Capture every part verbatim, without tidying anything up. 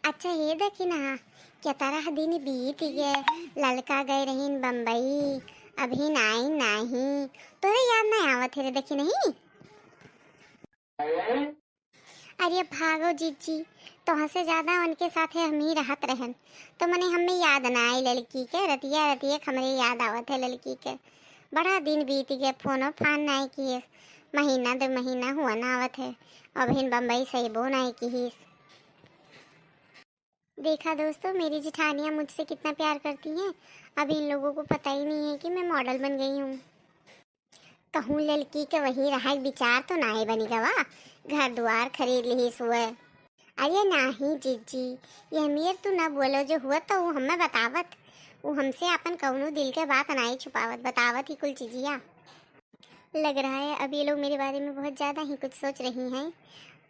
अच्छा, हे देखी ना, केतरा दिन बीत गए, ललका गए रहीन बम्बई, अभी नाई नाही, तोरे याद नहीं आवत है रे, देखी नहीं। अरे भागो जीजी, तोहसे ज्यादा उनके साथे हम ही रहत रहन, तो मने हमें याद ना आई ललकी के, रतिया रतिया के हमरे याद आवत है ललकी के। बड़ा दिन बीत गए, फोनो फान नाई किए, महीना दो महीना हुआ ना आवत है, अबहिन बम्बई से अइबो नाई किहिस। देखा दोस्तों, मेरी जिठानियाँ मुझसे कितना प्यार करती हैं। अभी इन लोगों को पता ही नहीं है कि मैं मॉडल बन गई हूँ। कहूँ ललकी के वहीं रहा, विचार तो नाई बनी गवा, घर दुआर खरीद लिहिस हुए। अरे नाही जीजी, ये मेर तू ना बोलो, जो हुआ तो वो हमें बतावत, वो हमसे अपन कौनो दिल के बात नाई छुपावत, बतावत ही कुल चीजिया। लग रहा है अब ये लोग मेरे बारे में बहुत ज़्यादा ही कुछ सोच रही हैं।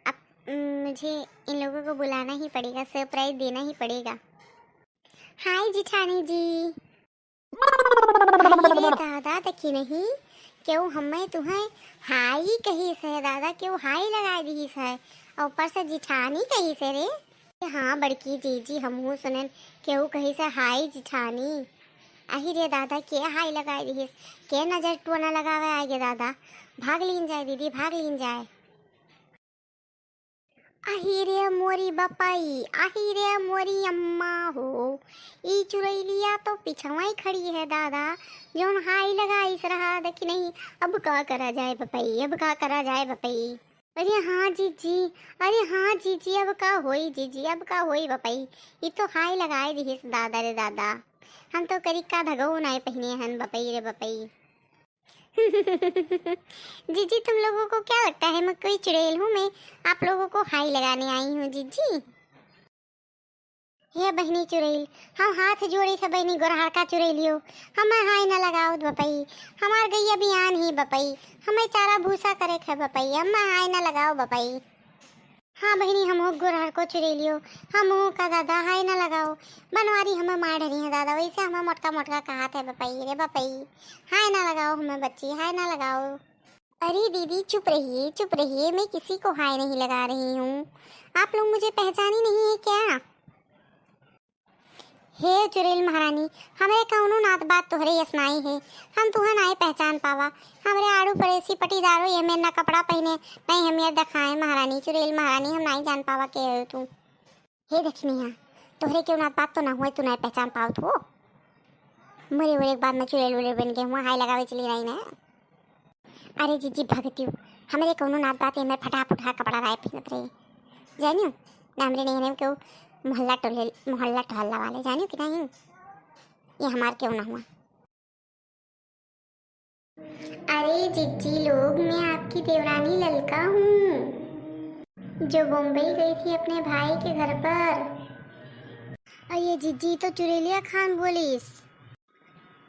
अब, उम, मुझे इन लोगों को बुलाना ही पड़ेगा, सरप्राइज देना ही पड़ेगा। हाय जिठानी जी। अरे दादा, देखी नहीं, केहू हमें तुहें हाय कहिस है दादा, केहू हाय लगाए दिहिस है, और ऊपर से जिठानी कहिस है रे। हाँ बड़की जीजी, हमहू सुनन केहू कहिस है हाय जिठानी। आही रे दादा, के हाय लगाए दिहिस, के नजर टोना लगावे आगे दादा, भाग लीन जाए दीदी, भाग लीन जाए। आही रे मोरी बपई, आही रे मोरी अम्मा हो, ई चुरैलिया तो पिछवा ही खड़ी है दादा, जौन हाय लगाइस रहा, देखी नहीं, अब का करा जाए बपई, अब का करा जाए बपई। अरे हाँ जीजी, अरे हाँ जीजी, अब का होई जीजी, अब का होई बपई, ई तो हाय लगाए दिहिस दादा रे दादा, हम तो करी का धगो नाय पहिने हन बपई रे बपई। जीजी, तुम लोगों को क्या लगता है, मैं कोई चुड़ैल हूँ? मैं आप लोगों को हाय लगाने आई हूँ जीजी। हे बहिनी चुड़ैल, हम हाथ जोड़ी से बहिनी गोरहरका चुड़ैलियो, हमें हाय न लगाओ बपई, हमार गैया बियान ही बपई, हमें चारा भूसा करे खे बपई, हमें हाय न लगाओ बपई। हाँ बहिनी, हमहू गोरहरको चुरैलियो, हमहू का दादा हाय ना लगाओ। बनवारी हमें मार डरी है दादा, वैसे हमें मोटका मोटका कहात है बपई रे बपई, हाय ना लगाओ हमें बच्ची, हाय ना लगाओ। अरे दीदी चुप रहिए, चुप रहिए, मैं किसी को हाय नहीं लगा रही हूँ। आप लोग मुझे पहचानी नहीं है क्या? हे चुड़ैल महारानी, हमरे कौनो नात बात तोहरे यस नाई है, हम तुहा नाई पहचान पावा। हमरे आड़ू पड़ेसी पटीदारो ये में ना कपड़ा पहिने, नहीं हम ये देखाए महारानी, चुड़ैल महारानी, हम नाई जान पावा के हो तू। हे दखिनिया, तोहरे केहू नात बात तो ना हुए, तू नाई पहचान पावत हो। मरे वरे के बाद में चुड़ैल उड़ैल बन के हुआ हाय लगावे चली रही ना। अरे जीजी भगतियो, हमरे कौनो नात बात, हमरे फटा फुटहा कपड़ा राय पहनत रही, जानियो ना, हमरे नहीं केहू मोहल्ला टोले, मोहल्ला टहल्ला वाले, जानियो कि नहीं, ये हमार केहू ना हुआ। अरे जीजी लोग, मैं आपकी देवरानी ललका हूँ, जो बम्बई गई थी अपने भाई के घर पर। और ये जीजी तो चुड़ैलिया खान बोलिस।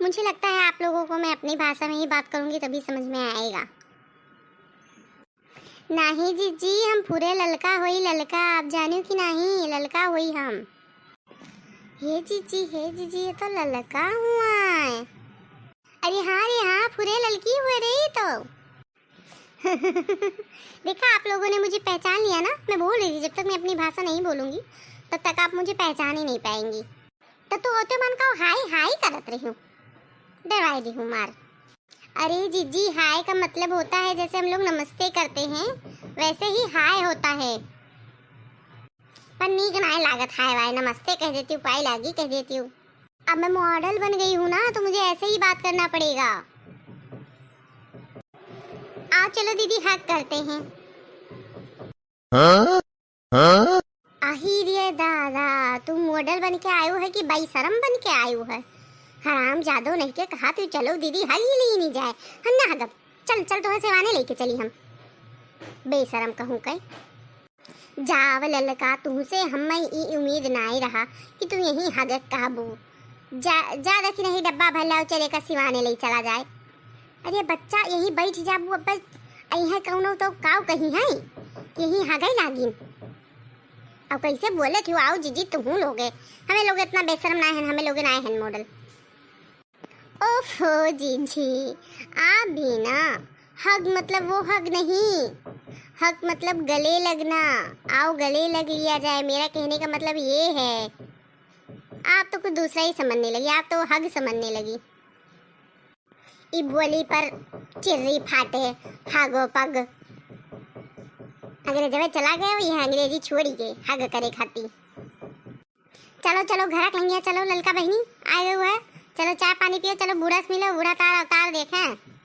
मुझे लगता है आप लोगों को मैं अपनी भाषा में ही बात करूंगी तभी समझ में आएगा। नाही जीजी, हम पूरे ललका होई ललका, आप जानियो कि नाही, ललका होई हम। हे जीजी, हे जीजी, ये तो ललका हुआ है। अरे हाँ रे हाँ, पूरे ललकी हुए रे ये तो। देखा, आप लोगों ने मुझे पहचान लिया ना, मैं बोल रही थी जब तक मैं अपनी भाषा नहीं बोलूंगी तब तक आप मुझे पहचान ही नहीं पाएंगी। तो तू होते मन का हाय हाय करत रही हूँ, डरवाई दी हूँ मार। अरे जीजी, हाय का मतलब होता है जैसे हम लोग नमस्ते करते हैं वैसे ही हाय होता है। पर नीक नाय लागत हाय वाय, नमस्ते कह देती हूँ, पाई लागी कह देती हूँ। अब मैं मॉडल बन गई हूँ ना, तो मुझे ऐसे ही बात करना पड़ेगा। आओ चलो दीदी, हग करते हैं। हाँ? हाँ? आही रे दादा, तू मॉडल बन के आयो है कि बेशरम बन के आयो है? हराम जादो नहीं के कहा तू चलो दीदी, हग ही ली नहीं जाए, हम ना हगब। चल चल, तोहे सिवाने लेके चली हम। बेशरम कहूँ कई। जाव ललका, तुहसे हम्मे ई उम्मीद नाई रहा कि तू यहीं हगे कहबू। जा, जा देखी नहीं डब्बा भर लाओ, चले का सिवाने ले चला जाए। अरे बच्चा, यहीं बैठ जाबू, अब अइहे कौनो तो काऊ कहीं है, यहीं हगे लागिन। अब कैसे बोले थी, आओ जीजी तुहू लोगे, हमें लोग इतना बेशरम ना है, हमें लोग ना है मॉडल। ओफो जीजी, आप भी ना, हग मतलब वो हग नहीं, हग मतलब गले लगना। आओ गले लग लिया जाए, मेरा कहने का मतलब ये है। आप तो कुछ दूसरा ही समझने लगी, आप तो हग समझने लगी। ई बोली पर चिर्री फाटे, हगो पग। अंग्रेजवे चला गए, ये अंग्रेजी छोड़ी के हग करे खाती। चलो चलो, घर लंगिया चलो, ललका बहिनी आए हुए है। चलो चाय पानी पियो, चलो बूढ़ा से मिलो, बूढ़ा तार अवतार देखे।